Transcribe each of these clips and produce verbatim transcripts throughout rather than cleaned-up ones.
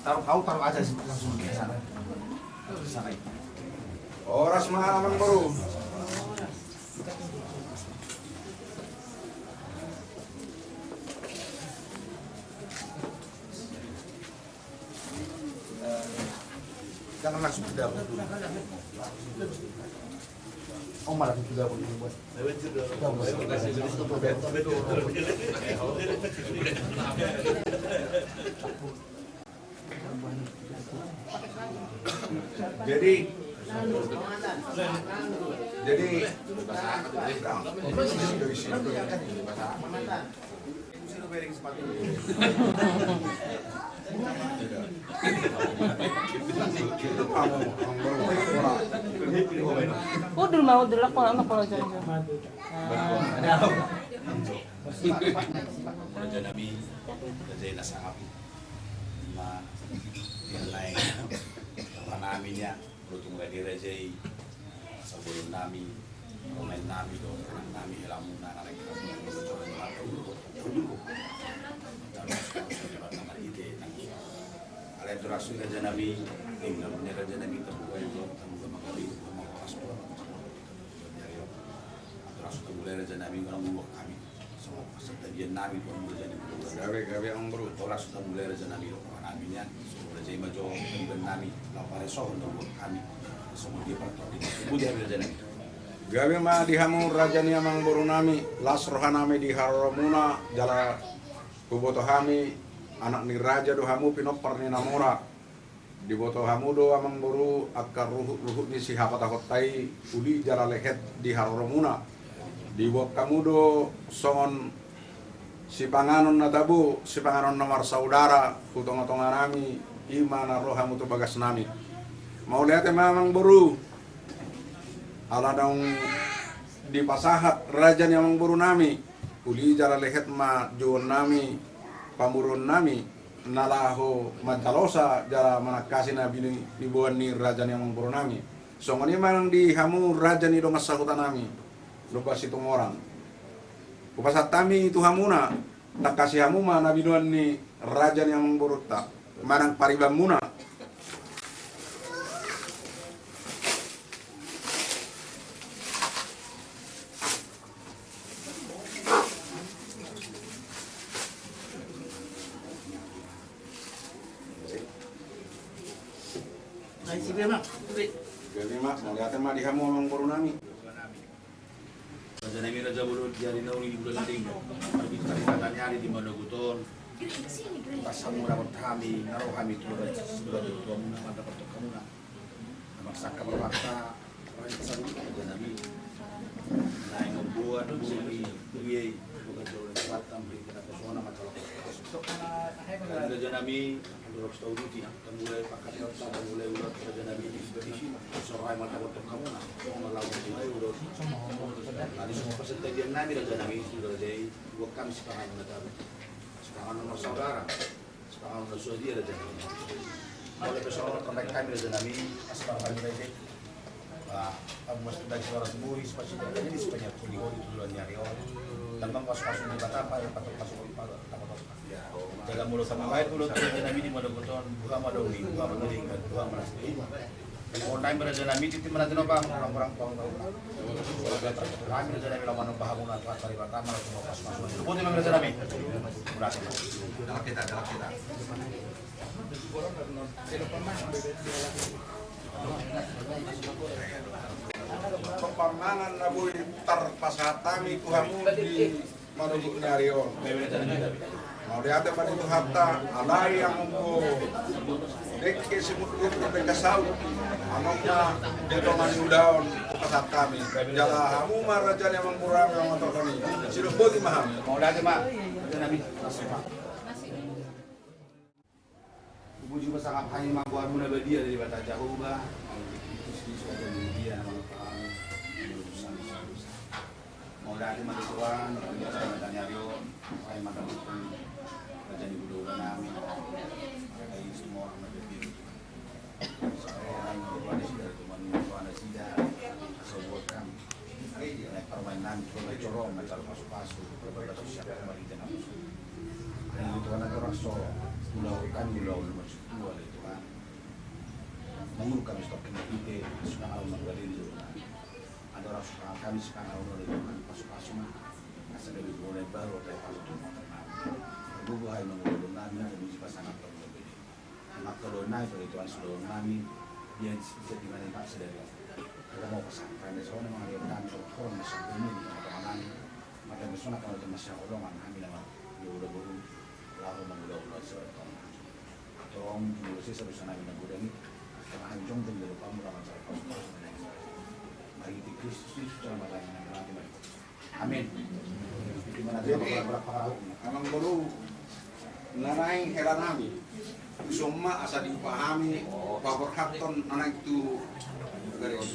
Taruh, kau taruh aja di, langsung di sana. Taruh di sana itu. Horas ma amang boru. Jangan langsung ke dapur dulu. Oh, malah ke dapur dulu, Bos. Jadi, jadi, Udul ma, udul, lah, pola, lah, pola, jangan, jangan. Raja nami, raja i na sangap i. Ima, dia naeng, apa nami nia, beruntung raja i, sabolon nami, pemain nami, do, anak nami, hela muna, anak nami, bocoran mata, udah, udah, udah. Alai tu rasu raja nami, tinggal punya raja nami, terbuka yang belum, terbuka mangkali, terbuka mangkali, terbuka mangkali. Jadi, ayo. Antara suta mulai raja nami, orang buat kami. Sama pasal tagihan nami, Tuhan mulai jadi buat. Gabe, gabe, amang boru. Antara suta mulai raja nami, orang nami nian, semua raja ima jo, tagihan nami, lapare sohon, orang buat kami. Semua dia partai. Ibu dia raja nami. Gabe ma di hamu raja ni amang boru nami, las roha nami di haroro muna, jala huboto hami, anak ni raja do hamu, pinompar ni na mora. Diboto hamu do amang boru angka ruhut-ruhut ni sihapatahonta i, uli jala lehet di haroro muna. Diboan hamu do songon sipanganon na tabo, sipanganon na marsaudara, tu tonga-tonga nami, ima na ro hamu tu bagas nami. Mauliate ma amang boru. Ala naung dipasahat raja ni amang boru nami, uli jala lehet ma jouon nami, pamoruon nami, na laho manjalosa jala manangkasi na bini-, niboan ni raja ni amang boru nami. Songon i ma nang di hamu raja ni dongan sahuta nami, Lumban Situmorang. Hupasahat hami tu hamuna, tangkasi hamu ma na binoan ni raja ni amang borunta, manang pariban muna. Gabe ma, mauliate ma di hamu amang boru nami. Raja nami raja bolon, di ari na uli di bulan na lima, parbintang mataniari di manogot on. Pas hamu dapot hami, na ro hami tu raja, tu raja, tu hamuna, mandapothon hamuna. Amang sangkap amanta, raja saluhut raja nami. Naeng mamboan boru ni huria i, bukan jolo ni Batam, beri kena pesona, masalah pesona. Raja nami, dorong setahun uti, tamulai pakat, tamulai urat, raja nami, di sini, sorai mata botok kamu, nah, sono lawan di urat. Tadi semua persetujuan nami, raja nami, sudah raja i, buat kami sepangan, raja nami. Sepangan nomor saudara. Sepanganon na sude raja nami. Molo pe songon on, tambai hami raja nami, asal hami raja i. Ba, amu mas tu daging orang tubuh, supaya tidak jadi, supaya pulihon tu bulan ni ari on. Tambang pasu-pasu ni Batam, pasu-pasu, pasu-pasu. Jala molo tambai pulo tu raja nami di manogot on, buha madongi, buha madongi, buha madongi. Ondain baraja nami, titi manati nopa, orang-orang tuang tuang. Kami raja nami lawan nopa hamuna tuan dari pertama, lalu nopa semua. Putih kami raja nami. Berarti. Dalam kita, dalam kita. Pamangan na boi tarpasahat hami tu hamu di manogot ni ari on. Mauliate ma di Tuhanta, alai anggo dengke simundut, dengke saut, amang na di tonga ni ulaon, pasahat hami. Jala hamu ma raja ni amang boru nami, amang torkoni. Sidok boti ma hami. Mauliate ma. Hupuji pasangap hami ma goarmu na badia Debata Jahowa, mauliate ma di Tuhan, mauliate ma di ari on, hami mandapothon raja ni hulahula nami, hami semua orang na badia. Saya orang na badia, dari teman-teman nasida, asal buat kami. Naik permainan, kalau corong, mencari pasu-pasu, kalau pasu siap kembali jangan. Dan itu kan ada orang sorong. Ulaon hami, ulaon na marsitua ale Tuhan. Manguluk hami sitongkin na hite, sunangan on manggalili jolo nami. Andorang sunangan hami sipanganon ale Tuhan, pasupasu ma. Asa gabe jumolo na imbaru, asa gabe jumolo na imbaru. Margogo hami manguluk nami, na disi pasangaphon na bere. Manguluk nami, pake Tuhan sulaon nami, dia di mana tak sadari. Kita mau pesan, karena soalnya mengalir kami, kalau kurang bisa ini di tengah-tengah nami. Maka besok akan ada masyarakat orang, hami nama, dia udah baru. Laho mangulahula siraton. Tong jumolo sesa dosa nami na godang i. Asa hami jongjong di lupamu lawan cara pasu-pasu na naeng. Marhite Kristus Yesus jala mata nami nanti mari. Amin. Jadi, amang boru, na naeng hela nami. Usom ma asa diupa hami paborhathon na naeng tu gari on.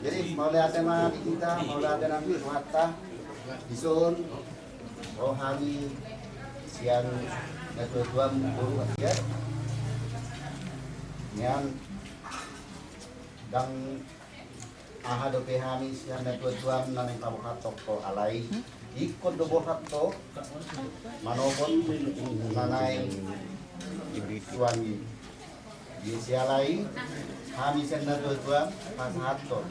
Jadi mauliate ma di hita, mauliate nami di Tuhanta. Dison ro hami sian natua-tuam boru Asia. Nian ndang aha dope hami sian natua-tuam na naeng paborhathon ho, alai ingkon do borhat ho manopot na naeng suang i. Di siala i hami sian natua-tuam pasahathon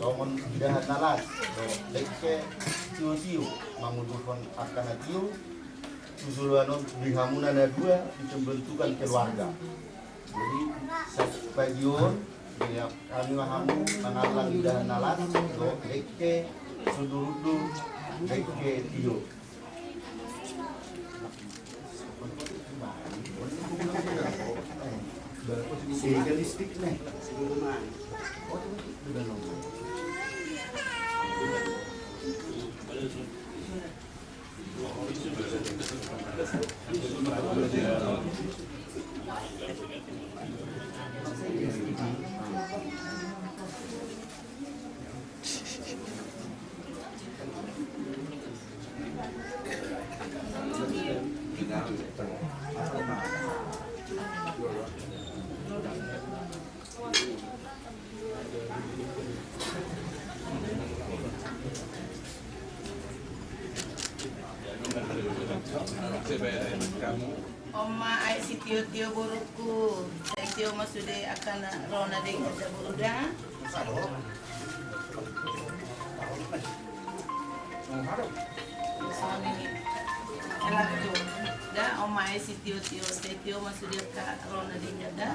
songon indahan na las do dengke tio-tio mangudurhon angka na tio tu joloan on di hamuna na dua di pembentukan keluarga. Jadi sabagian di hami ma hamu mangallang indahan na las do dengke sundur-undur dengke tio. On ma aek sitio-tio borungku. Sai tio ma sude angka na ro na denggan da boru da. Songon i. Elak tu. Da, on ma aek sitio-tio, sai tio ma sude angka ro na denggan da.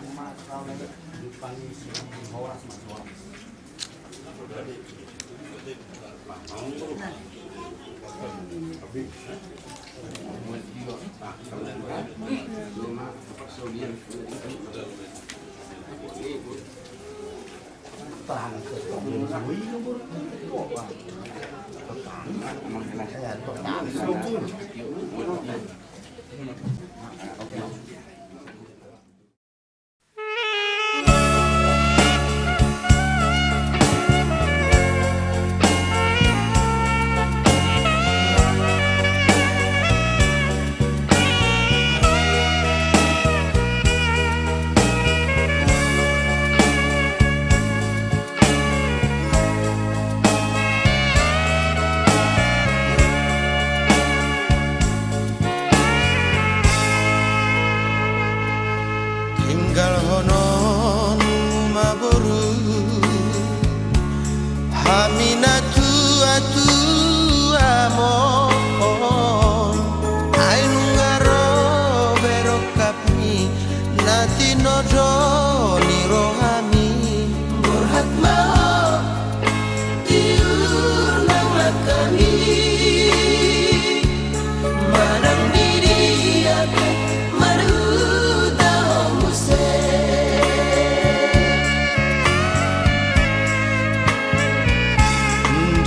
Tinggalhononmu ma boru hami na tua-tuam on, ai nunga ro be rongkapmi na tinodo ni rohami. Borhat ma ho tiur nang langkami, manang di dia pe marhuta ho muse.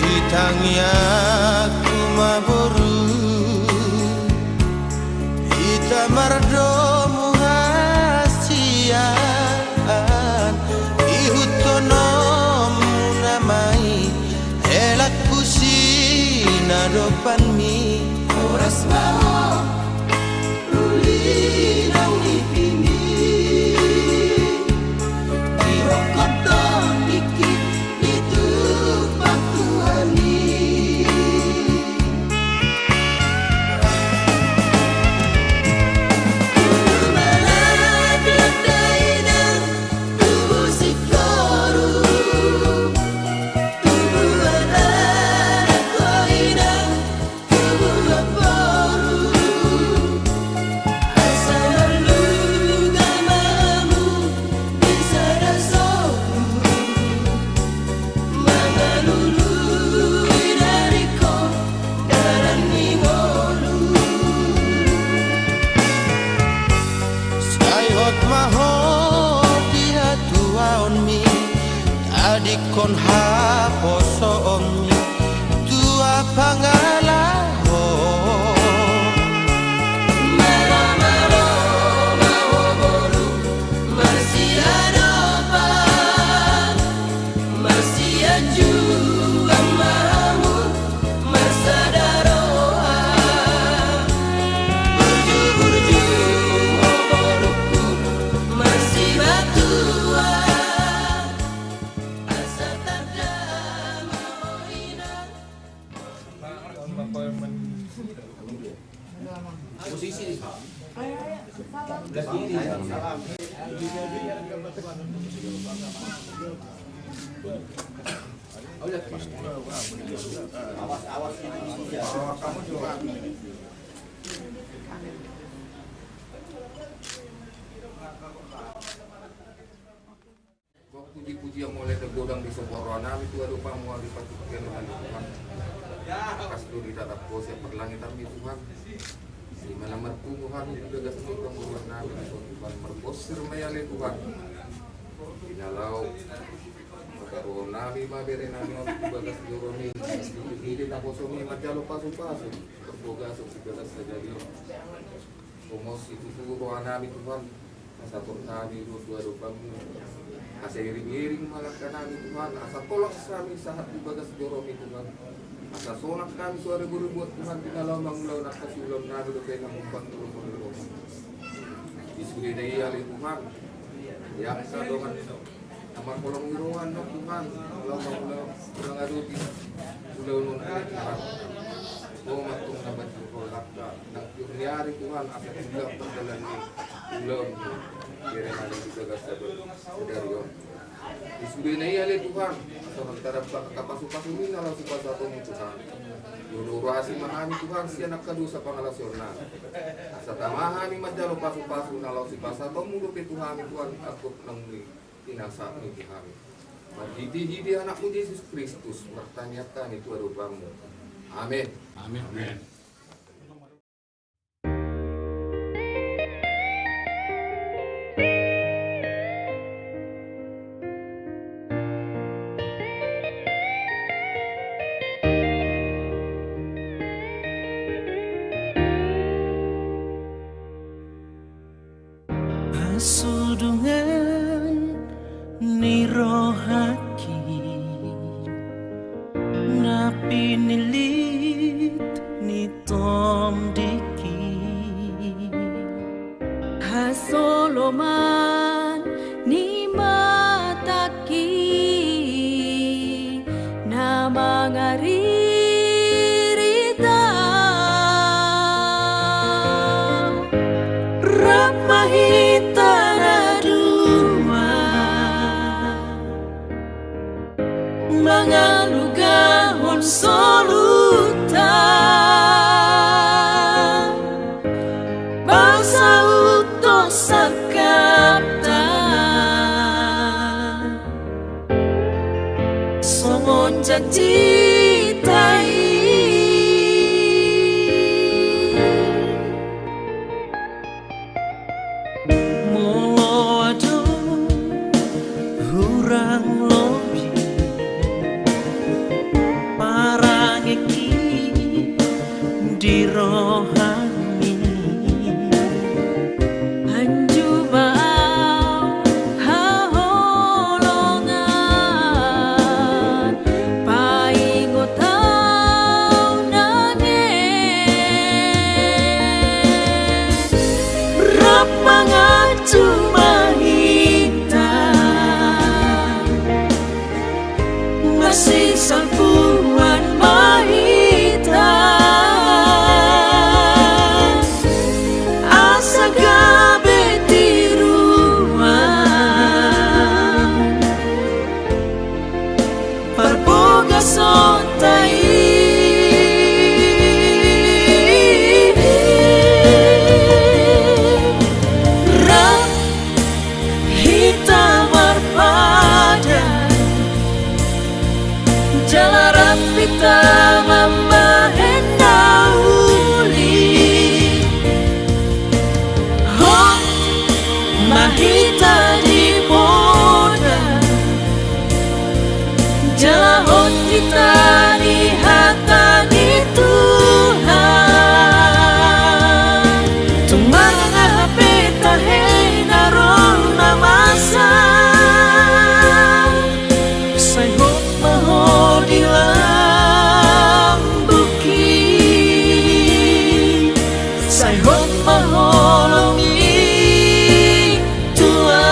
Di tangiangku ma boru hita mardomu hasian, ihuthon Sai hot ma ho di hatuaonmi, tadingkon haposoonmi, tua pangalaho. Maro, maro, maro, boru, marsiadopan. Marsianjuan ma hamu, marsada roha. Burju, burju, o borungku, marsibatuan. Asa tanda ma ho inang. Puji-pujian mauliate godang di sopo roha nami tu adopanmu, ale Tuhan. Kas do ditatap ho sian parlangitanmi Tuhan. Di mana marpungu hami di bagas ni pangguruan nami Tuhan, marbosir ma i ale Tuhan. Di na laho mangkarohon nami ma bere nami on tu bagas joro ni, di na poso ni manjalo pasu-pasu, parbagason di bagas sadari on. Pos ma situtu roha nami Tuhan. Asa tor hami ro tu adopanmu. Asa iring-iring ma langka nami Tuhan. Asa tolap hami sahat tu bagas joromi Tuhan. Asa sonang hami so adong berbuat Tuhan di na laho mangulahon angka siulaon nami dope na mumpan tu lomo ni roha. Di sude na i ale Tuhan. Di angka dongan na marholong ni roha na Tuhan. Laho mangulahon mangadopi ulaon on ale Tuhan. Ho ma antong na manjou roha langka. Nang tiur ni ari Tuhan, asa tinggal pardalanan ni ulaon ni bere nami di bagas sadari on. Di sude na i ale Tuhan, asa mangkadapot angka pasu-pasumi na laho sipasahatonmu Tuhan. Di ulaon asi ma hami Tuhan, sian angka dosa pangalaosion nami. Asa tama hami manjalo pasu-pasu na laho sipasahatonmu dope tu hami Tuhan, angkup naung ni pinasahatmu tu hami. Marhite-hite anakmu Jesus Kristus, martangiang hami tu adopanmu. Amen. Amen. Amen. Hasudungan ni rohangki na pinillit ni tondingki, hasoloman ni matangki na mangaririt au. Rap ma hita na dua mangalugahon soluta, pasauthon sangkapta songon janjita i. Molo adong hurang lobi parangeki di rohami, hanju ma au haholongan, paingot au nang ese. Sai hot ma holong i, Tuhan.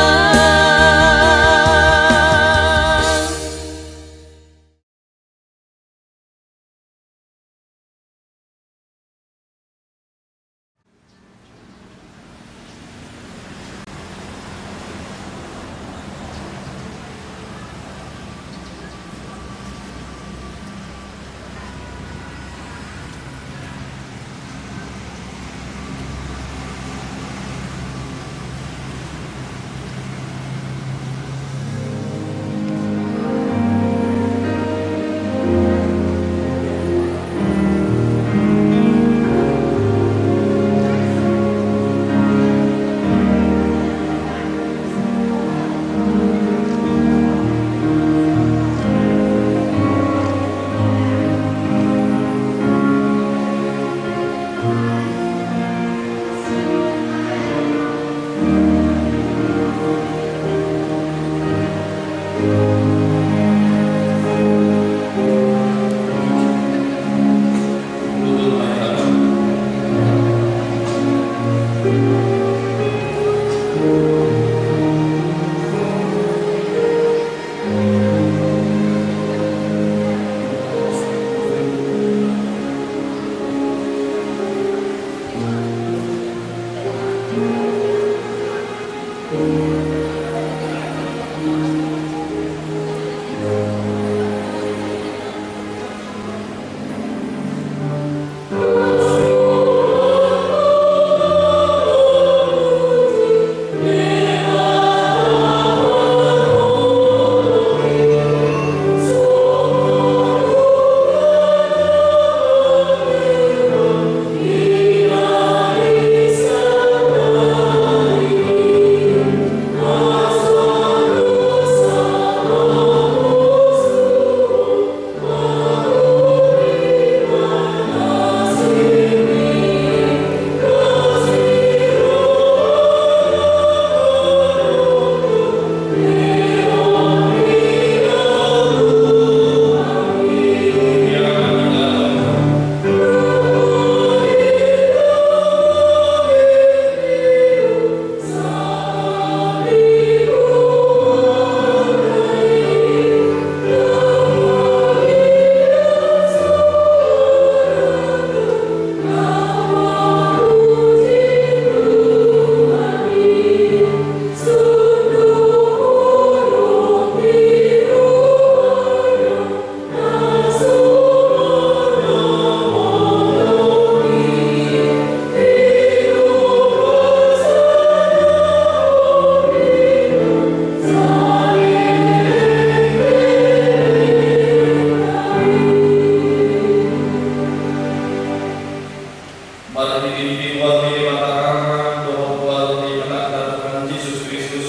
Marhitehite goar ni Debata Ama dohot goar ni Anakna Tuhan Jesus Kristus,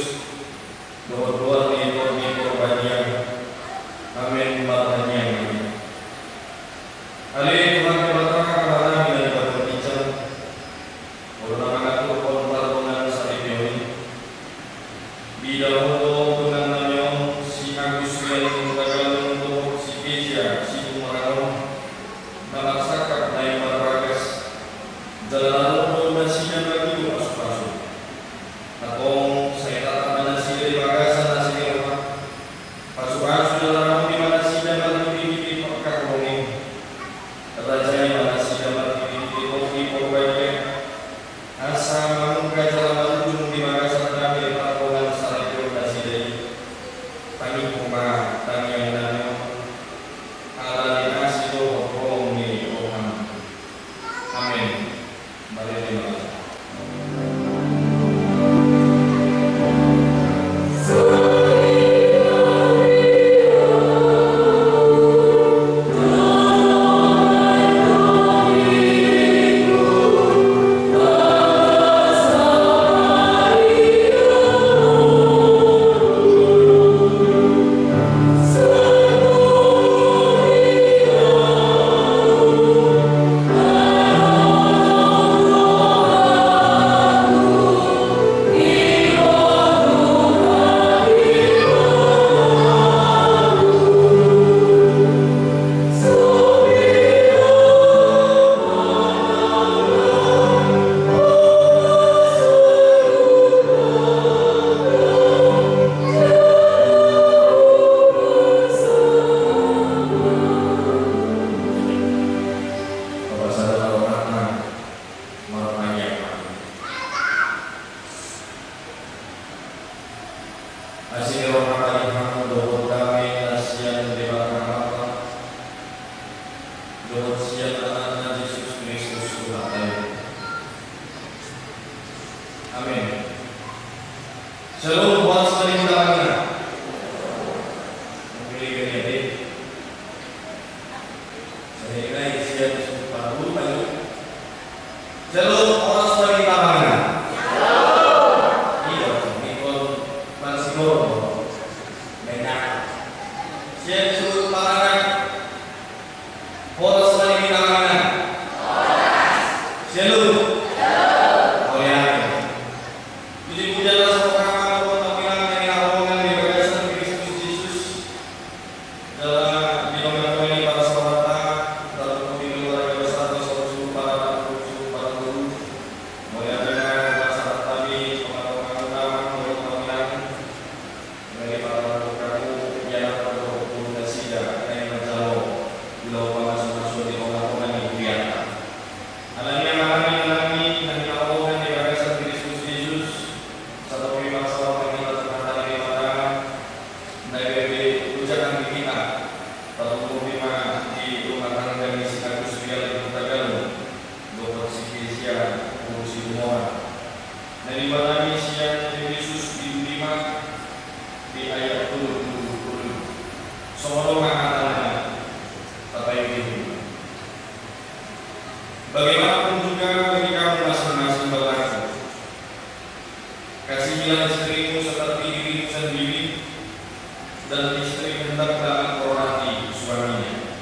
dohot goar ni Tondi Porbadia. Amen. Martangiang ma hita. Ale Tuhan Debata, Amanami na di banua ginjang, Ho do na mangaturhon pardongansaripeon i. Diida Ho do dongannami on, si Agus Rianto Tagalung dohot si Kezia Situmorang on, na marsangkap na imbahen bagas, jala na ro do nasida mangido pasupasu. Antong sai tatap ma nasida di bagasan na sirihot. Pasupasu jala ramoti ma nasida marhitehite pangkat holong i. Rajai ma nasida marhitehite Tondi Porbadia, asa manungka jala marujung di bagasan damei pardongansaripeon nasida i. Tangihon ma tangiangnami on. Ala ni asi dohot holong ni roham. Amen. Marende ma. Amin. Shalom, horas ma di hita amang inang. Oke, gari ade. Saya kira isian sumpah dulu, Pak. Shalom, horas ma di hita amang inang. Iya, ini kon masih normal. Banyak. Siap, sumpah. Horas ma di hita amang inang. Shalom. Mauliate. Puji-pujian rasa pengakuan buat amang inang yang dihadirkan di bagasan Kristus Jesus. Jala di tengah-tengah ni parsaoranta, dalam di keluarga besar, di solusi para, solusi para guru. Mauliate ma parsaoranta di tengah-tengah utama, buat amang inang. Dari para kamu, ia na perlu nasida, na i manjalo, ulau pamasu-masu di tengah-tengah ni huriata. Alani amang inang nami, na hinaholongan di bagasan Kristus Jesus, satopi ma saur matua hata ni Debata, na gabe gojangan di hita, tarlumobi ma di rumah tangga ni si Agus Rial di Huta Galung, dohot si Kezia, urusi rumah. Na dibahen nami sian Efesus pitu lima, di ayat tolu pulu tolu. Songon on ma hatana, tapaihut. Bagaimanapun juga bagi kamu masing-masing berlaku, kasihilah istrimu seperti dirimu sendiri, dan istri hendaklah menghormati suaminya.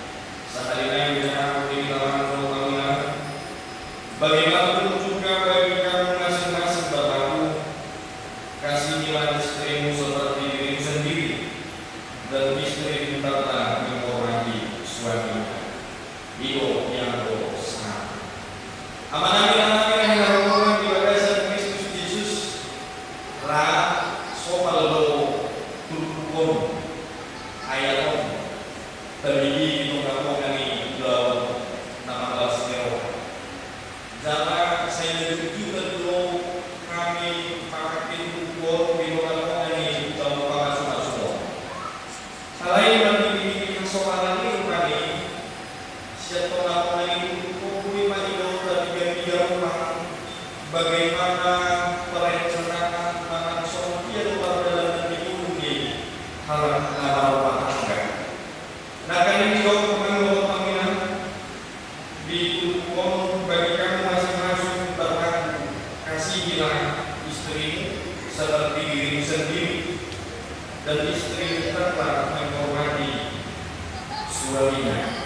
Sahali nai ucap aku di dalam rumah. Bagaimanapun juga bagi kamu masing-masing berlaku, kasihilah istrimu seperti dirimu sendiri, dan istri hendaklah menghormati suaminya. I do yang dosa. Amang inang nami na hinaholongan di bagasan Kristus Jesus, ra somal do turpuk on, ayat on. Tabege di tengah-tengah ni ulaon na marlas ni roha. Jala sai na jujur do hami manghatai turpuk on di tengah-tengah ni ulaon pamasu-masu on. Alai marhite-hite hasomalan i rupani, sian tengah-tengah ni turpuk on boi ma i do tapiga-piga rumah, bagaimana perencanaan manang songon dia do pardalanan ni ngolu ni halak na marumah tangga. Nangkaning i do, amang dohot amang inang, di turpuk on bagi kamu masing-masing berlaku, kasihilah istrimu seperti dirimu sendiri, dan istri hendaklah menghormati suaminya.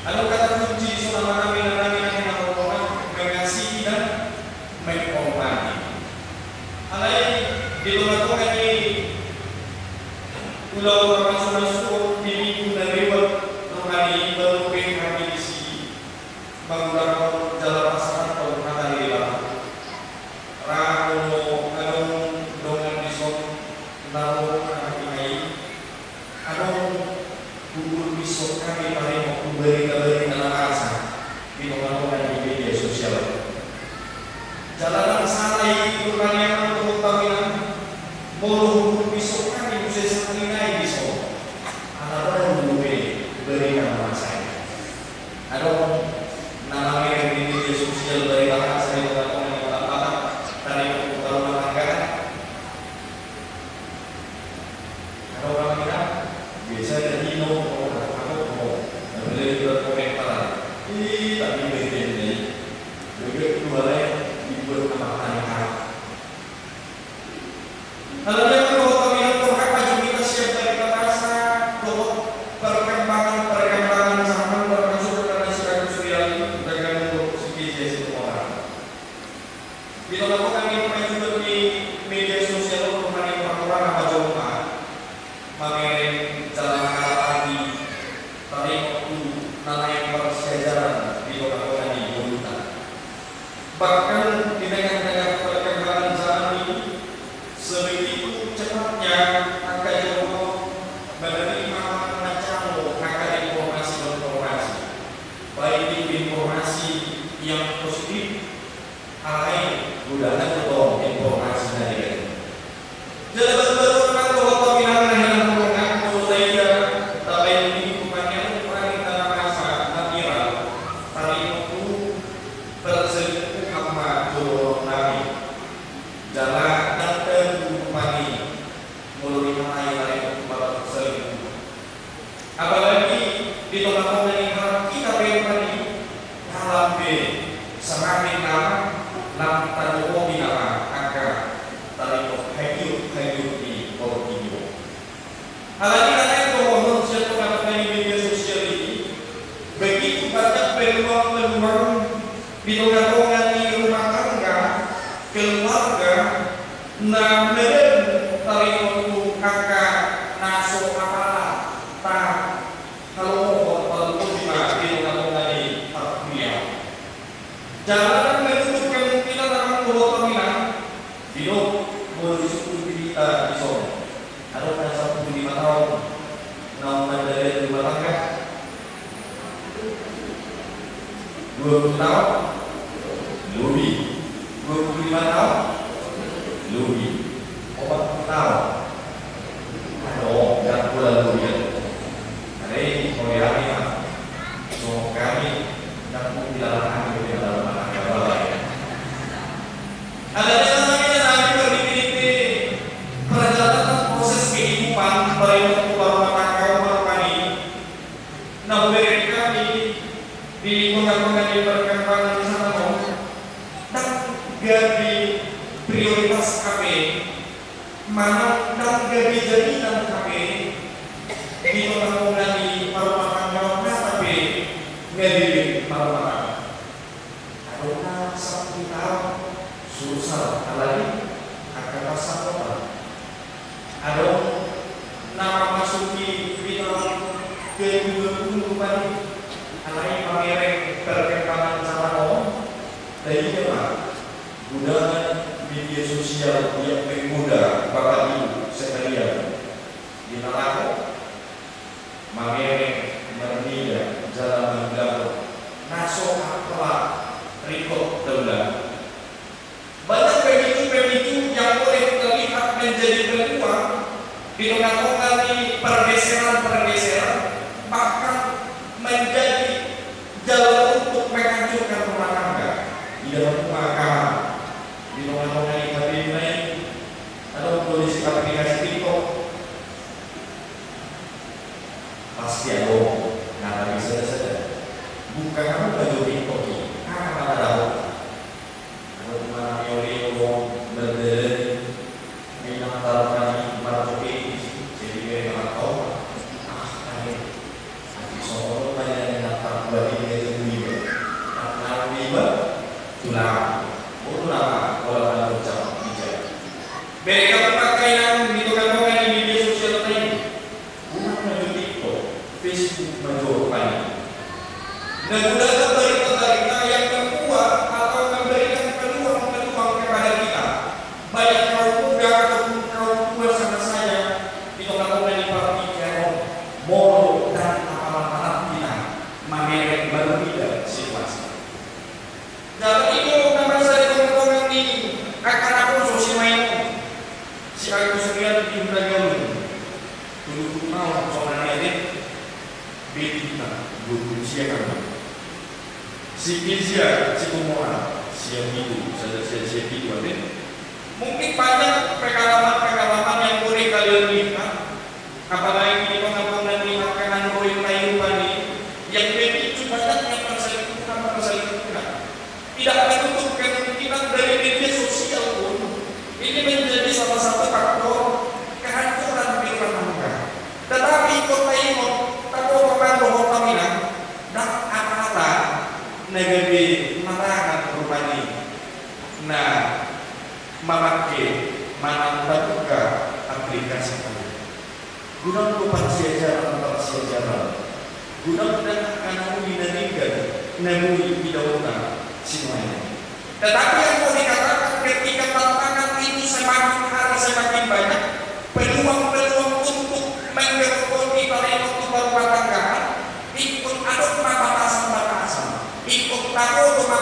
Adong kata kunci di son, amang inang nami na hinaholongan, mengasihi dan menghormati. Alai di tengah-tengah ni ulaon pamasu-masu on di minggu na lewat, rupani baru pe hami disi mangulahon jala pasahathon hata ni Debata. Ra molo adong dongan di son na ro hami ai, adong huhut dison hami taringot tu barita-barita na masa di tengah-tengah ni media sosial. Jala ndang sala i, rupani amang dohot amang inang, molo huhut dison hami muse sangkap nai dison. Ala baru dope barita na masa i. Adong na mamereng di media sosial barita na masa di tengah-tengah ni Batak, taringot tu parumah tanggaan. Adong amang inang, biasa jadi no, oh, adong, oh, na beli juga komentar. Ih, tapi bete ini. Bebek dua lain dibuat sama tani. Halo, amang dohot amang inang, torang ma jumita sian barita na masa dohot perkembangan-perkembangan zaman, termasuk karena si Agus Rial i, dengan untuk si Kezia Situmorang. Di tengah-tengah ni panjujungan di media sosial on, rupani torang na majumpa mamereng jala mangalap hati taringot tu na naeng marsiajaran di tengah-tengah ni ngolunta. Bahkan di tengah-tengah perkembangan zaman ini, sebegitu cepatnya angka jolma on menerima manang manjalo angka informasi-informasi, baik itu informasi yang positif, alai godang do tong informasi na negatif. Jala baru-baru on, amang dohot amang inang na hinaholongan, molo taida tabaen di buku panjang, barita na masa na viral taringot tu perselingkuhan ma jolo nami. Lam tadohoti nama angka taringot hagiot-hagiot ni portibi on. Alani na naeng dohonon sian tonga-tonga ni media sosial i, begitu banyak peluang-peluang di tonga-tonga ni rumah tangga, keluarga, na mereng taringot tu angka na so apala ta halomohon, paluhon ima di tonga-tonga ni parkuliaon. Jala menutup kemungkinan amang dohot inang, didok molo disungkun di hita dison, adong na sampulu lima taon naung mandalani rumah tangga. Dua puluh taon? Lobi. Dua puluh lima taon? Lobi. Opat puluh taon? Adong, ndang pola lobi. Alai molo hami ma, songon hami, ndang mungkin dilarang hami di dalam rumah tangga, Bapak, ya. Alai na naeng hami, perjalanan proses kehidupan, baik itu rumah tangga, rumah tangga, na hubereng hami di tonga-tonga ni perkembangan zaman on, ndang gabe prioritas hape, manang ndang gabe jaminan hape di tonga-tonga ni parrumatanggaon nata pe na gabe parrumatangga. Adong na sampulu taon, susah, alai angka pasakotan. Adong na mamasuki di taon kedua puluh tadi, alai pamereng perkembangan zaman on, taida ma, godaan media sosial yang menggoda Bapak Ibu sekalian. Di na laho, mamereng, marnida, jala manggalo na so apala ringkot daula. Banyak pemicu-pemicu yang boleh terlihat menjadi peluang di tengah-tengah di pergeseran-pergeseran, bahkan menjadi jalan untuk menghancurkan rumah tangga. Di dalam rumah tangga, di tengah-tengah di H P ini, ada kondisi aplikasi TikTok. Pasti adong na bisa saja. Bukan kamu baju TikTok ini, karena ada Ado manang mioli do mardalani, ai nang tarpani marjoget, jadi gaya martau. Ah, ae. Ati songon on ma i nang tarpani gaya iba. Nang iba, tulang. Boru nama, bola tangan ucap, ija. Bere kamu pakai nang di tengah-tengah di media sosial tadi. Unang ma jo TikTok, Facebook ma jo rupani. Na godaan berita-berita yang membuat atau memberikan peluang-peluang kepada kita, baik kaum muda ataupun kaum tua sama saja, di tengah-tengah ni partingkian on, molo ndang apala-pala hita mamereng marnida situasi. Jala i do na masa di tongtong ni angka naposo sinuan on. Si Agus Rianti Hutagalung, tolu puluh taon songon i ate. Beti hita, dua puluh sia kan. Si Kezia Situmorang, sia pitu, sada sia, sia pitu ate. Mungkin banyak pengalaman-pengalaman yang boleh kalian lihat. Apalagi di tengah-tengah ni angka na naeng tahidupan i, yang memicu banyaknya perselingkuhan-perselingkuhan. Tidak menutup kemungkinan dari media sosial pun ini menjadi salah satu faktor kehancuran di rumah tangga. Tetapi ingkon taingot, taboto ma dohot taminang, ndang apala na gabe marangan rupani na mamangke manang tabuka aplikasi tadi. Godang do parsiajaran-parsiajaran, godang do angka na uli na denggan na boi idaonta sinuan i. Tetapi yang mau dikatakan, ketika tantangan itu semakin hari semakin banyak, peluang-peluang untuk menggerogoti tali waktu perumah tanggaan, ingkon adong ma batasan-batasan. Ingkon taboto ma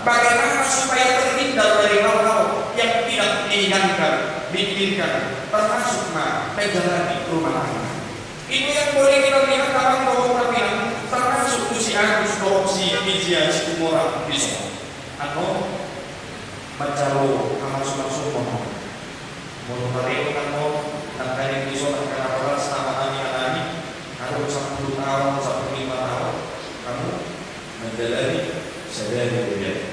bagaimana supaya terhindar dari hal-hal yang tidak diinginkan, diinginkan, termasuk ma menjalani rumah tangga. Itu yang boleh kita lihat dalam bahwa perkawinan, termasuk tu si Agus dohot si Kezia Situmorang dison. Atau manjalo hamasuk-masuk. Molo taringot nangkin dison angka na horas, nama nami, anami, adong sampulu taon, sampulu lima taon, hamu mandalani sadari do i.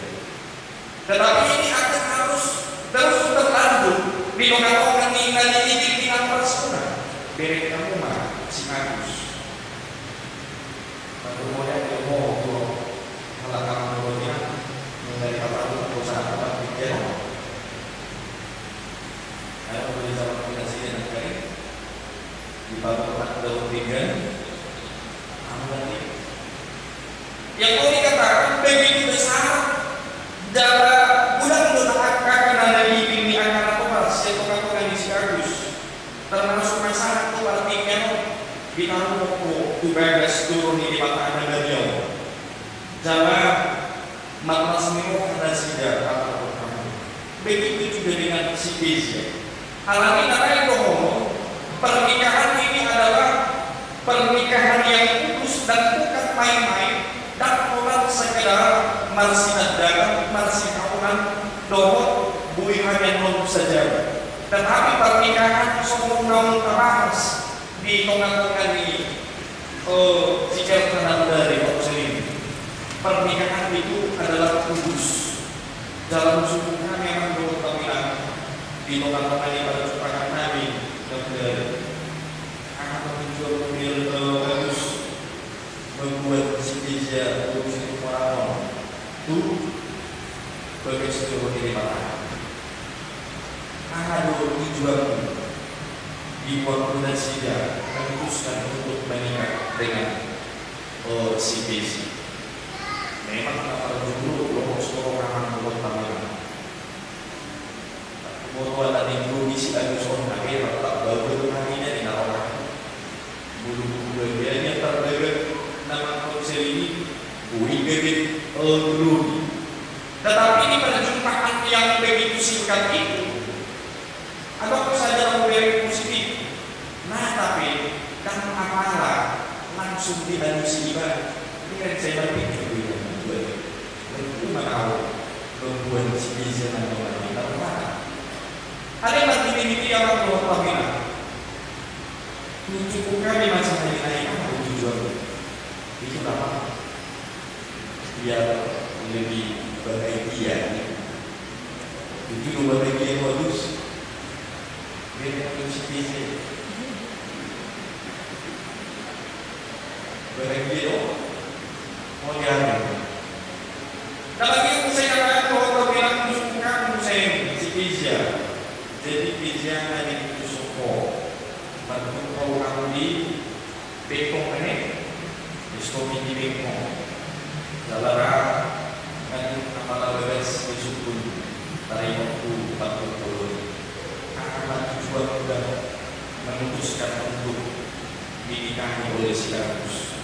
Tongatonga ni na nilibin ni na parsuna, bereng hamu ma si Agus. Mardongan do ho tu halak amang dohot inang, mangaliat patar tu posa amang pinggan. Ayo, boleh sama kita sini nangkaning. Di patar tu pinggan. Amang ni. Yang mau dikatakan begitu besar, jala godang do angka na nilibin ni angka na tonga sian tongatonga ni si Agus. Termasuk masalah tu partingkian on, ditaruhon tu bagas joro ni Debata na badia on. Jala marlas ni roha nasida, kata Tuhan. Begitu juga dengan si Kezia. Alani na lain dohonon, pernikahan ini adalah pernikahan yang kudus dan bukan main-main, ndang holan sekedar marsinandalan, marsihaonan, dohot boi hami annon sajabat. Tetapi pernikahan songon naung tabahas di tongatonga ni, eh, si Elka na bodari, waktu sering. Pernikahan itu adalah kudus. Jala husungkun hami amang dohot inang di tongatonga ni parjumpangannami na bodari. Aha ma tujuan, eh, Agus, mambuat si Kezia urusi tu orang on tu bagas joro ni Debata? Aha do tujuanmu di waktu nasida memutuskan untuk menikah dengan, oh, si Kezia? Memang na parjolo, lomo soro amang dohot inang. Molo ala ni grogi si Agus on, hape rap baru hami na di na roha. Molo bagian yang terbaru na mangkonsel ini, boi gabe, eh, grogi. Tetapi di perjumpaan yang begitu singkat itu, adong saja na hubereng positif. Nah, tapi ndang apala langsung dialusi iba. Ini kan saya berpikir dulu, bagaimana kau membuat si Kezia nanti, nanti, nanti. Ada yang mati di dia, orang tua kami lah. Tunjuk kami macam ini, nah, itu tujuan. Itu nama. Biar lebih bahagia. Itu lo bahagia modus. Biar modus si Kezia. Bahagia lo. Mau diambil. Nah, bagi yang saya katakan bahwa kau bilang tunjuk kami saya si Kezia. Jadi Kezia hanya ditusuk kau. Bantu kau kami di Bengkong, ini, di Sukabumi, Bengkong. Jala ra, kan, apala bagas di Sukun, taringot tu parpulpul. Aha ma tujuan udah memutuskan untuk dinikahi oleh si Agus.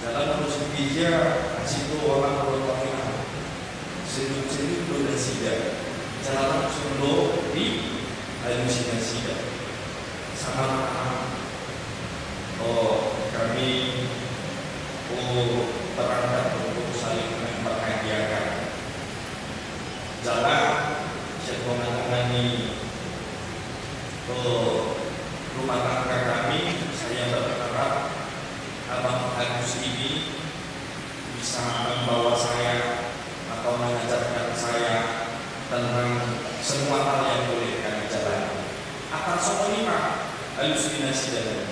Jala menurut si Kezia, asing tu orang tua kami. Sejuk-sejuk do nasida, jala langsung do dialusi nasida. Sama, oh, kami, oh, berangkat untuk saling membahagiakan. Jala sian tongatonga ni, oh, rumah tangga kami, saya berharap Abang Agus ini bisa membawa saya atau mengajarkan saya tentang semua hal yang boleh kami jalani. Atas semua lima, alusi nasida.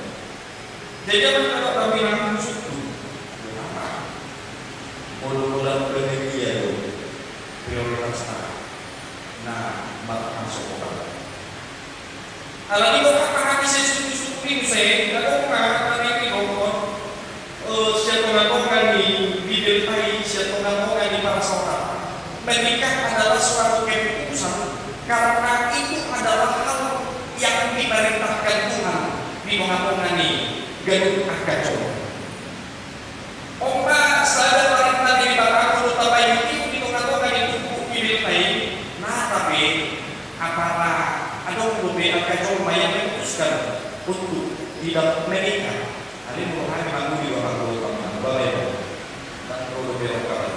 Jadi, apa yang kami langsung tu? Apa? Molo-molo bahagia lo, prioritas ta. Nah, mata masuk orang. Alani do, angka hami sisuku-suku ni muse, na dong ma, na didok, eh, sian tongatonga ni Bibel i, sian tongatonga ni parsaoranta. Menikah adalah suatu keputusan, karena itu adalah hal yang diperintahkan Tuhan di tongatonga ni ganup angka jolma. On ma sada parenta ni Debata, molo tapaihut-ihut di tongatonga ni turpuk Bibel i, na, tapi apala adong dope angka jolma yang memutuskan untuk tidak menikah. Alai molo hami manguli, bapak, molo tamu, bapak, ya, dan molo dope orang kawan.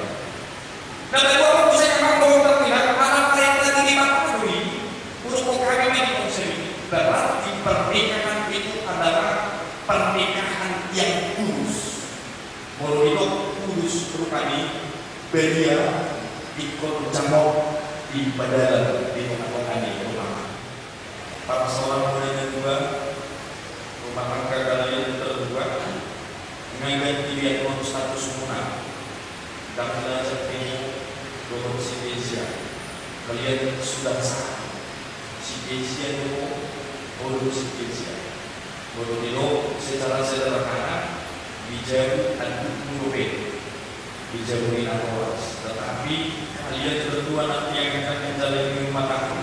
Na paduahon, muse, amang dohot inang, ala parenta ni Debata do i, hudok hami ma di konsep i. Berarti pernikahan itu adalah pernikahan yang kudus. Molo didok kudus, rupani badia, ingkon jamot, di padalan di tongatonga ni rumah. Parsaoran muna na dua, rumah tangga kalian berdua, nga diganti on status muna. Dang Lazar Timo dohot si Kezia. Kalian sudah sah. Si Kezia do, olo si Kezia. Molo didok secara sederhana, dijabu andukmu dope, dijabu ni natoras. Tetapi kalian berdua nanti yang akan menjalani rumah tangga,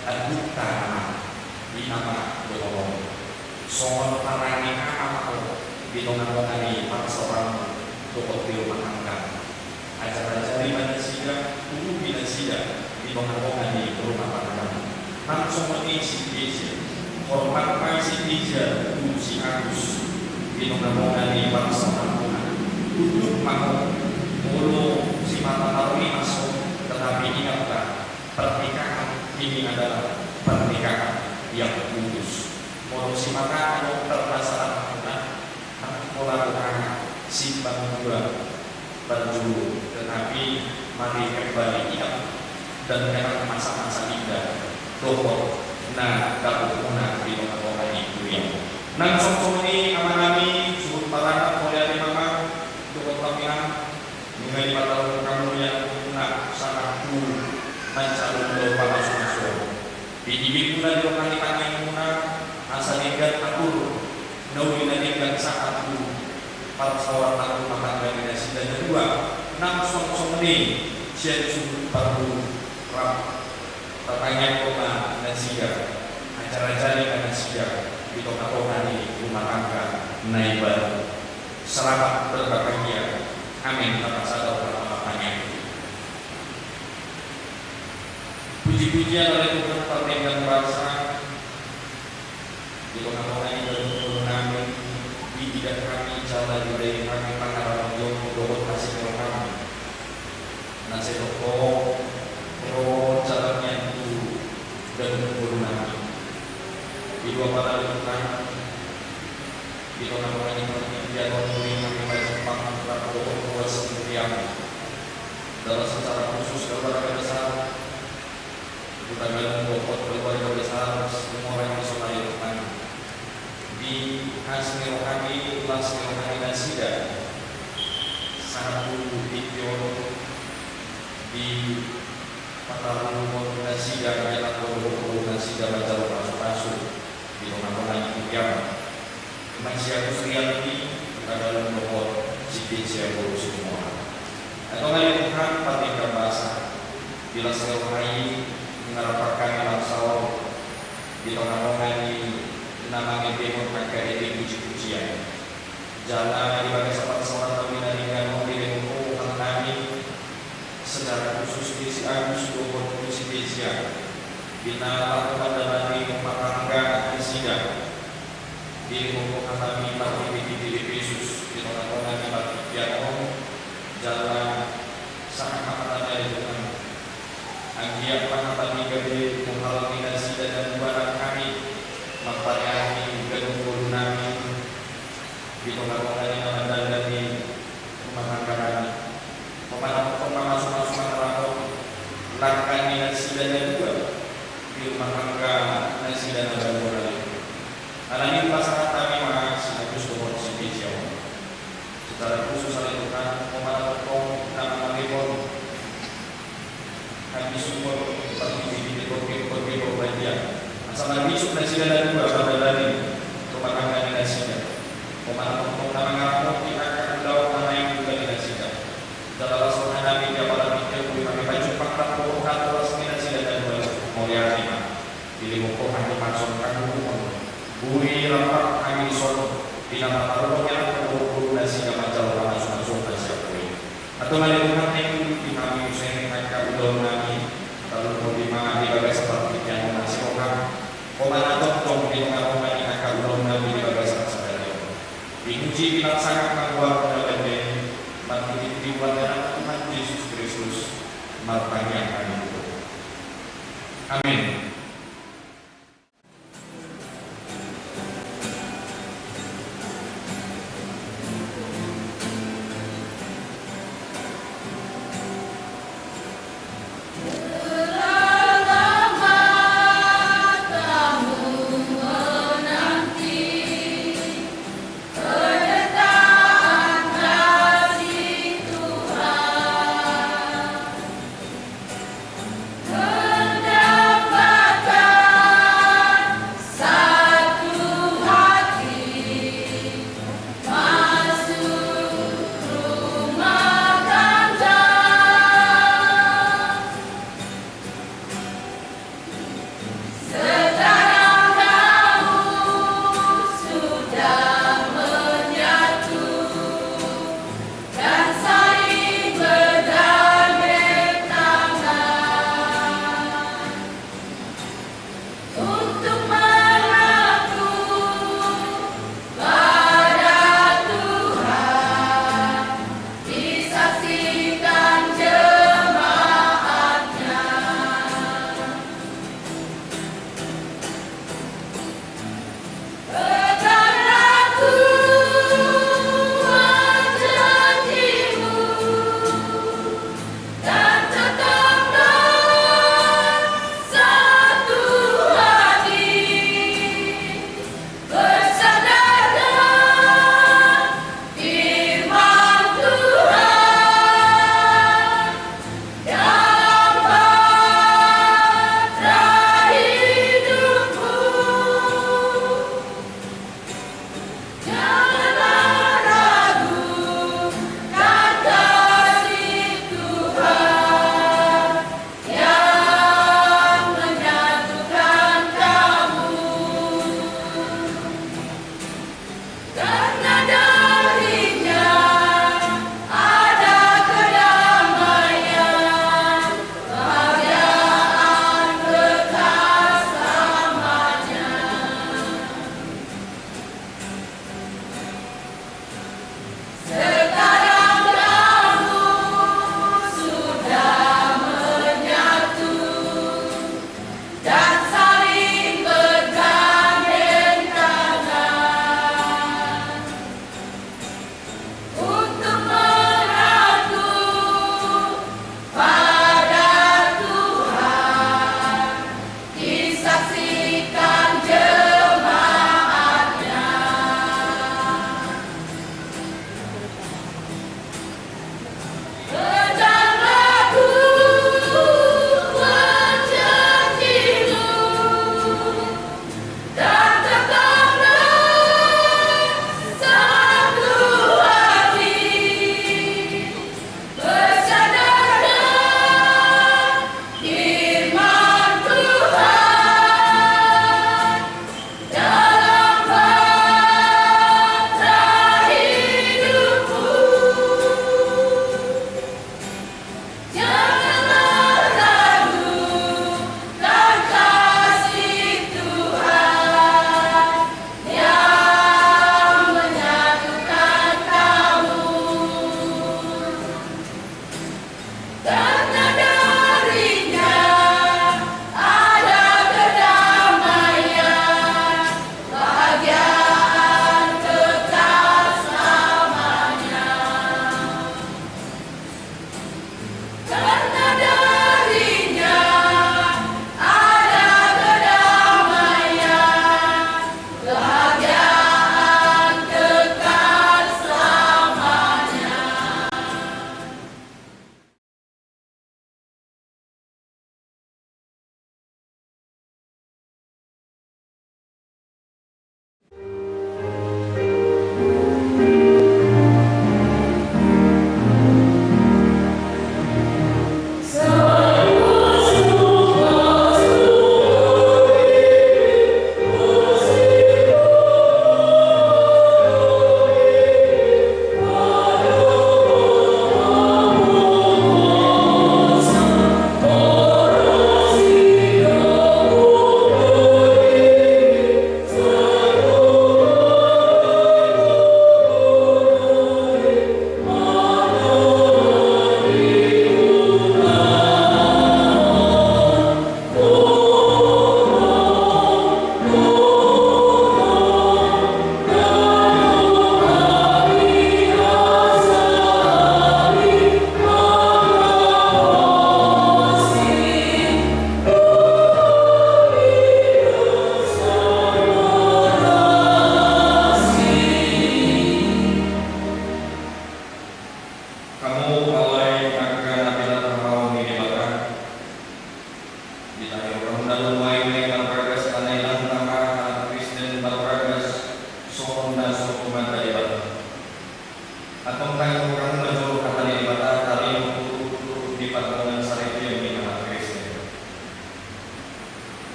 andukta nama, di nama dohonon. Songon parange ama ma ho di tongatonga ni parsaoranmu dohot di rumah tangga. Ajar-ajari ma nasida, urupi nasida di tongatonga ni rumah tangga. Nang songon i si Kezia, hormat ma si Kezia tu si Agus di tongatonga ni parsaoranmuna. Unduk ma ho, molo si mata taruni maso, tetapi ingatlah, pernikahan ini adalah pernikahan yang kudus. Molo si mata adong permasalahan muna, nang pola roha simpang dua, parjolo, tetapi mari kembali ingat dan kenang masa-masa indah dohot na dapot muna di tongatonga ni huria. Nang songon i amanami, suhut paranak, mauliate ma amang dohot inang, nunga dipatarungi hamu ia na sangap tu manjalo do pamasumasu. Di ibimuna, di roha ni tangiangmuna, asa denggan atur na uli na denggan sahat tu parsaoran rumah tangga ni nasida na dua. Nang songon i sian suhut parboru, rap, patangianghon ma nasida, ajar-ajari ma nasida di tongatonga ni rumah tangga na imbaru. Selamat berbahagia. Amin. Tapasada ma partangiang. Puji-pujian ale Tuhan pardenggan basa, di tongatonga ni ganup ngolu nami, diida hami jala diida hami pangaramoti on dohot asi ni roham na sai tongtong ro jala mian tu ganup ngolu nami. Di dua pala ale Tuhan, di tongatonga ni partingkian on, boi hami pajumpang rap dohot ruas ni huriam. Dalam secara khusus keluarga besar Hutagalung dohot keluarga besar Situmorang di son ale Tuhan. Di asi ni rohami, las ni roha ni nasida, sahat tu tingki on, dipatarungi nasida, dipatarungi nasida manjalo pasupasu di tongatonga ni huriam. Ima si Agus Rianti, Hutagalung dohot si Kezia boru Situmorang. Antong ale Tuhan pardenggan basa, di las ni roha i nunga rap hami laos saor di tongatonga ni na mangendehon angka ende puji-pujian. Jala di bagasan parsaoran nami na denggan on dilehon Ho roha nami, secara khusus di si Agus dohot tu si Kezia, di na laho mandalani rumah tangga nasida, dilehon Ho roha nami marhite-hite Epesus di tongatonga ni partingkian on. Jala sahat ma hata nami ale Tuhan, anggiat ma hata ni gabe muhal ni nasida na dua nang hami mamparani ganup ngolu nami di tongatonga ni na mandalani rumah tangga nami. Ho ma na tongtong mamasumasu, mangaramoti langka ni nasida na dua di rumah tangga nasida na baru on. Alani i pasahat hami ma si Agus dohot si Kezia on. Secara khusus ale Tuhan, Ho ma na tongtong na mangalehon habisuhon, parhite-hite dohot dohot badia, asa marbisuk nasida na dua mandalani rumah tangga ni nasida. Ho ma na tongtong na mangaramoti angka ulaon na naeng di nasida. Jala las roha nami di apala tingki on, boi hami pajumpang rap dohot ruas ni nasida na dua. Mauliate ma. Dilehon Ho hahipason, hagogoon, boi rap hami dison di na patarungi anak dohot boru nasida manjalo pamasumasu nasida. Antong ale Tuhan, naeng uduti hami muse angka ulaon nami, taluhon ma di bagasan partingkian on asi roham. Ho ma na tongtong di tongatonga ni angka ulaon nami di bagasan sadari on. Dipuji, diparsangap ma goarmu na badia i, marhite-hite goar ni Anakmu Tuhan Jesus Kristus martangiang hami tu Ho. Amin.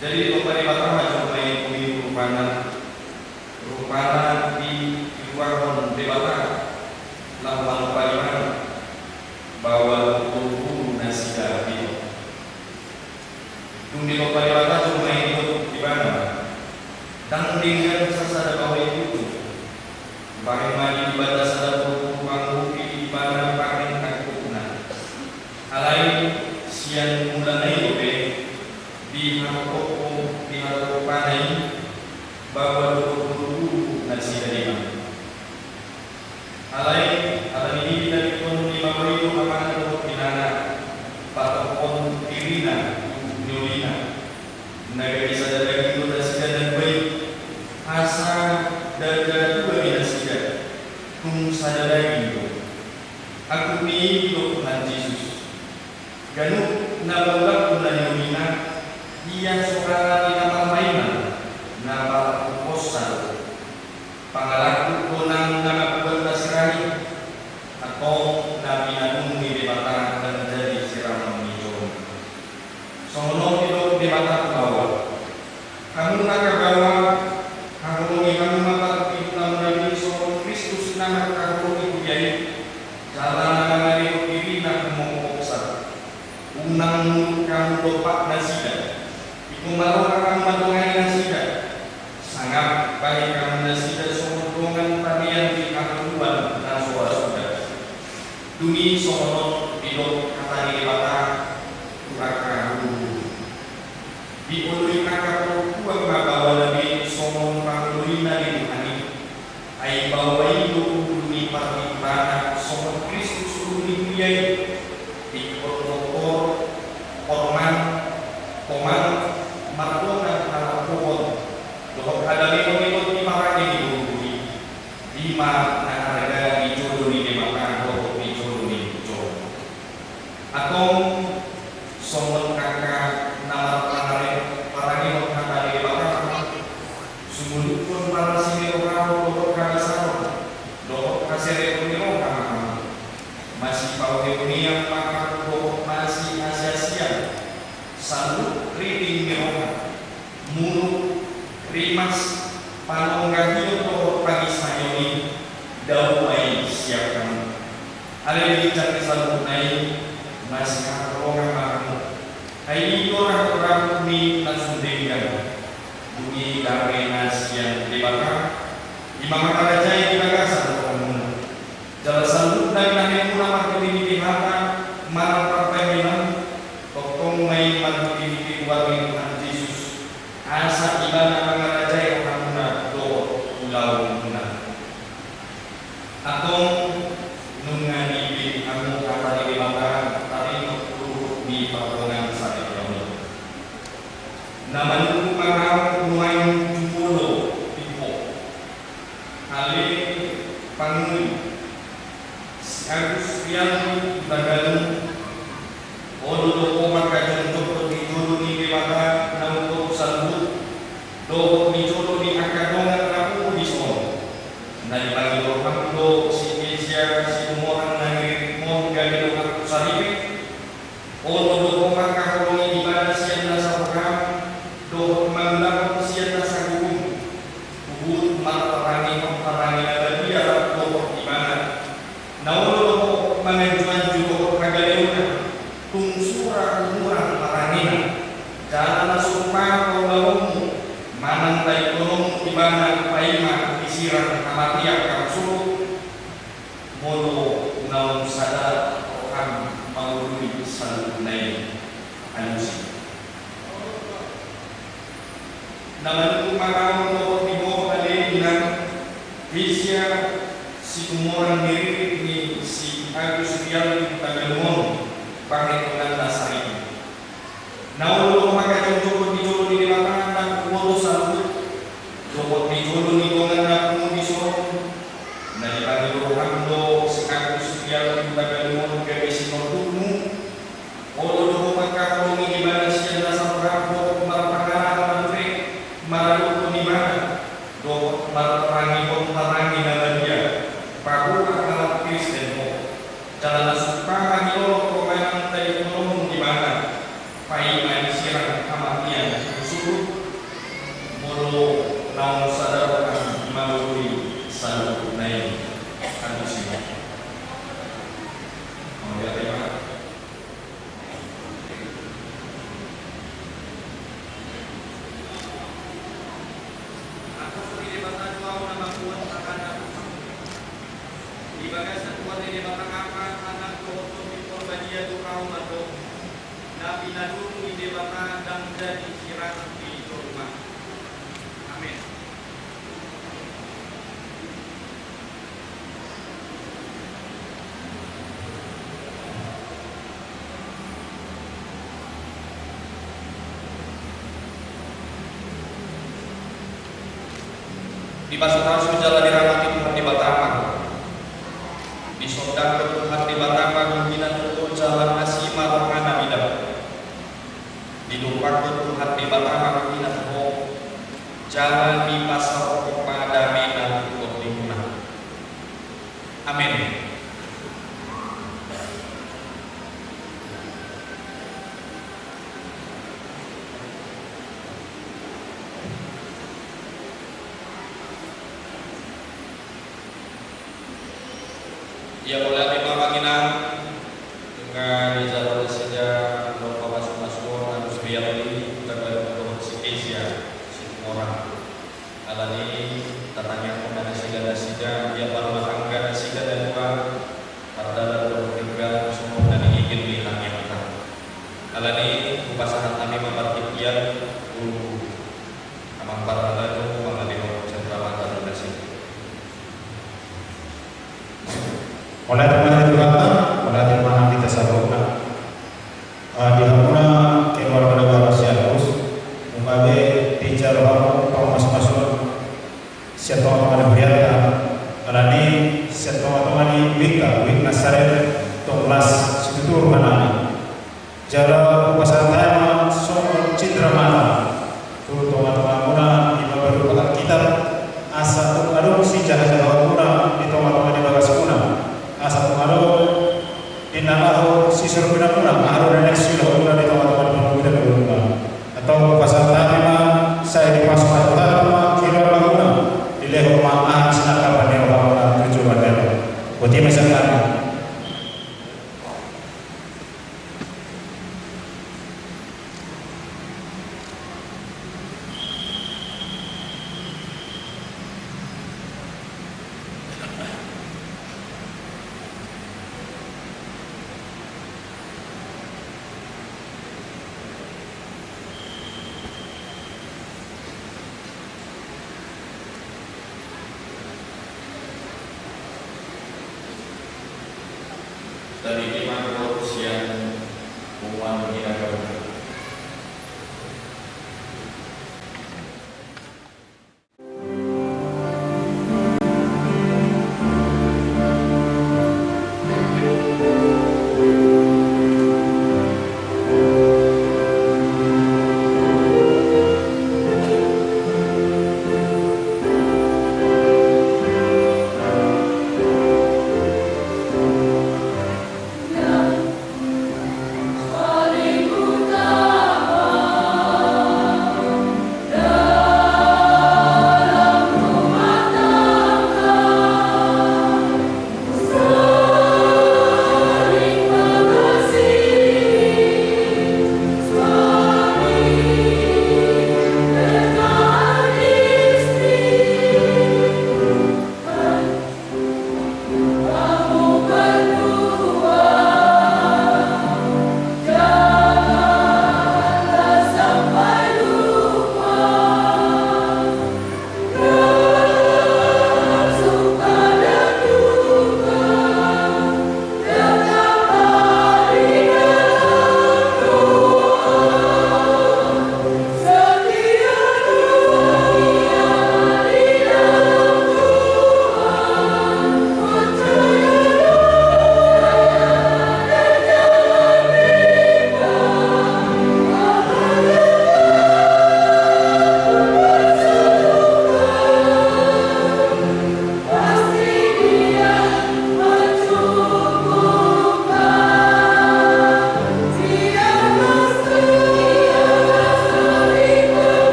Jadi, ditompa Debata ma jolma i, dung i rupana, rupana ditiruhon Debata laho manumpak ibana, bahwa tolu pulu nasida pitu. Dung ditompa Debata jolma i, didok ibana, ndang denggan sasada baoa i tutu. Bahen ma di Debata sada tolu pulu panggohi di ibana bahen angkupna. Alai sian mulana i dope dihatopotopona i, bahwa dohot tolu pulu nasida lima. Alai, alani i ditadingkon ni baoa i do amana dohot inana, patophon dirina tu niolina. Na gabe sada daging do nasida na dua i, asa ndada dua be nasida, tung sada daging do. Angkup ni i didok Tuhan Jesus, ganup na paulak tu na niolina, ia so halani na marpaiman, na marhuhonsa do. Pangalangkup do nang na mambuat na sirang i, antong na pinanun ni Debata manjadi siranon ni jolma. Songon on didok Debata tu ahu, hamu angka baoa, haholongi hamu ma partingkianmuna i songon Kristus na mangkaholongi huria i, jala na mangalehon dirina humongkopsa. Unang mulak hamu dompak nasida. Ingkon maroha hamu mandongani nasida, sangap bahen hamu nasida songon dongan panean di hangoluan na so ra suda. Dung i songon on didok hata ni Debata tu angka hulhul. Dioloi angka parompuan ma baoa na be songon pangoloina di Tuhan i. Ai baoa i do ulu ni partimbangan songon Kristus ulu ni huria i. Ingkon doktor, hormat, toman, mardongan halambohon dohot hadamehon i di parade ni boru i. I ma na arga di jolo ni Debata dohot di jolo ni jolma. Antong songon angka na marparade, parade hata ni Debata, sumulukhon parasi ni roha dohot habasaon dohot haserepon ni roha ma hamu. Masipaoneonean ma hamu dohot masiasiasian, saluhut riting ni roha, muluk, rimas, panonggahion dohot pangisaion i, dao ma i sian hamu. Alai di ginjang ni saluhutna i, masihaholongan ma hamu. Ai i do rahutrahut ni na sun denggan. Dung i dame na sian Debata, i ma mangarajai di bagasan rohamuna. Jala saluhutna na nidokmuna marhitehite hata manang parbahenan, tongtong ma i marhitehite goar ni Tuhan Jesus, asa ibana mangarajai rohamuna dohot ulaonmuna. Antong nunga dibeha hamu hata ni Debata taringot tu ruhut ni pardongansaripeon i. Na manungkun ma hamu nuaeng jumolo di ho. Ale pangoli, si Agus Rianto Hutagalung, olo do ho mangkajongjongkon di jolo ni Debata na umboto saluhut, dohot di jolo ni angka dongan na pungu dison. Na dipangido roham do si Kezia Situmorang na niriritmon gabe donganmu saripe. Olo do ho mangkaholongi ibana sian nasa roham, dohot mangulahon sian nasa gogom, huhut marparangehon parange na badia rap dohot ibana. Na olo do ho manganjuanju dohot hagaleonna, tung sura umurang parangena, jala na so rupa paulaonmu manang tadingkononmu ibana paima disirang hamatean hamu sogot. Molo naung sada roham mangoloi saluhutna i, alusi. Na manungkun ma hamu dohot di ho ale inang, Kezia Situmorang, niririt ni si Agus Rianto Hutagalung on, bahen donganna saripe. Na olo do ho mangkajongjongkon di jolo ni Debata na umboto saluhut, dohot di jolo ni dongan na pungu dison. Na dipangido roham do si Agus Rianto Hutagalung on gabe sinondukmu. Olo do ho mangkaholongi ibana sian nasa roham dohot marpangaran na ture maradophon ibana, dohot marparangehon parange na badia, paboa halak Kristen ho. Jala na so rupa mangilolong ho manang tadingkononmu ibana, paima disirang hamatean hamu sogot. Debata Ama, Anak dohot Tondi Porbadia, tu hamu ma tong, na pinaduru ni Debata, ndang jadi sirang di jolma. Amen. Dipasupasu jala diramati Tuhan Debata ma. Disondangkon Tuhan Debata ma gumina tu ho jala asi ma rohana mida. Didompakkon Tuhan Debata ma gumina tu ho jala dipasaorhon ma damena tu tondimuna. Amen. Ia mauliate ma amang inang, nunga dijalo nasida dohot pasu-pasuon Agus Rianti, tabaen dohot si Kezia Situmorang. Alani i tatangiangkon ma nasida nasida, ia parmarangga nasida na dua, mardalan dohot denggan songon na niigil ni tangiangta. Alani i hupasahat hami ma partingkian tu amang parhalado mangalehon cenderamata tu nasida. Mauliate ma di Tuhanta, mauliate ma di hita saluhutna. Ah, di hamuna keluarga na baru si Agus, nunga be dijalo hamu pasu-pasuon sian tonga-tonga ni hurianta, alani sian tonga-tonga ni uhita, uhit na sare tong las situtu rohanami. Jala hupasahat hami ma songon cenderamata tu tonga-tongamuna, i ma berupa Alkitab, asa tung adong sijaha-jahaonmuna di tonga-tonga ni bagasmuna, asa tung adong di na laho sisorbuanmuna, aha do na naeng siulaonmuna di tonga-tonga ni parngoluonmuna. Antong hupasahat hami ma, sai dipasu ma Tuhanta ma keluargamuna, dilehon ma aha sinangkapan ni rohamuna tu joloan on. Boti ma sian hami. Tadi di mana sian punguan Minangkabau.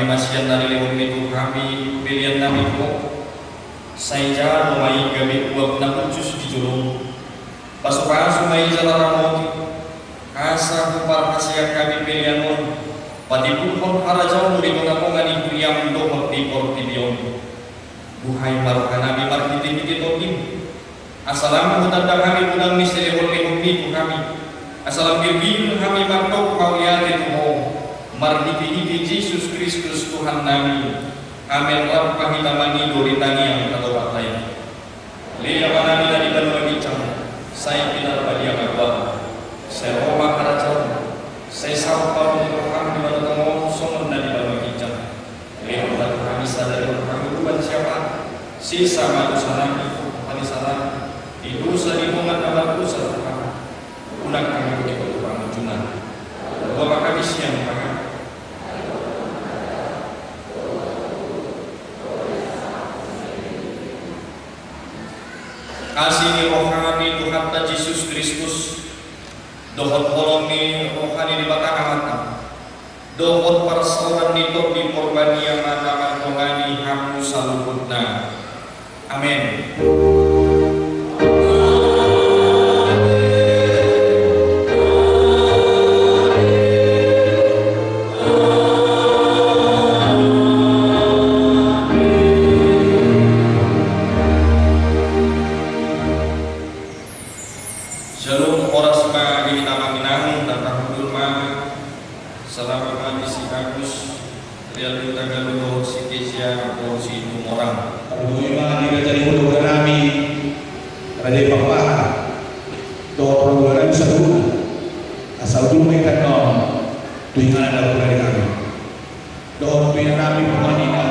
Masian na dilehonmi tu hami pelean nami tu Ho. Sai jalo ma i gabe uap na hushus di jolom. Pasupasu ma i jala ramoti, asa huparhaseang hami pelean on patimbulhon harajaonmu di tongatonga ni huriam dohot di portibi on. Buhai ma rohanami marhitehite Tondim, asa lam hutanda hami godang ni silehonlehonmi tu hami, asa lam bilbil hami mandok mauliate tu Ho, marhitehite Jesus Kristus Tuhannami. Amen. Rap ma hita mangido di tangiang hatopatan i. Ale Amanami na di banua ginjang, sai pinarbadia ma goarMu. Sai ro ma harajaonMu. Sai saut ma rohaM di banua tonga on songon na di banua ginjang. Lehon ma tu hami sadari on hangoluan siapari. Sesa ma dosanami, panisanami, di dosa ni dongan na mardosa tu hami. Unang hami togihon tu pangunjunan. Paboa ma hami sian pangago. Asi ni roha ni Tuhanta Jesus Kristus, dohot holong ni roha ni Debata Amanta, dohot parsaoran ni Tondi Porbadia ma na mandongani hamu saluhutna. Amen. Shalom, horas ma di hita ma inang, na tahundul ma. Salam ma di si Agus, Rialdo Tagalo dohot si Kezia dohot si Tumorang. Pargoi ma di raja ni hula-hula nami, Raja i Pakpahan, dohot hula-hula nami saluhutna. Asa ujung ma i tano tu inganan na hula di hami. Dohot tu inanami Pakpahan.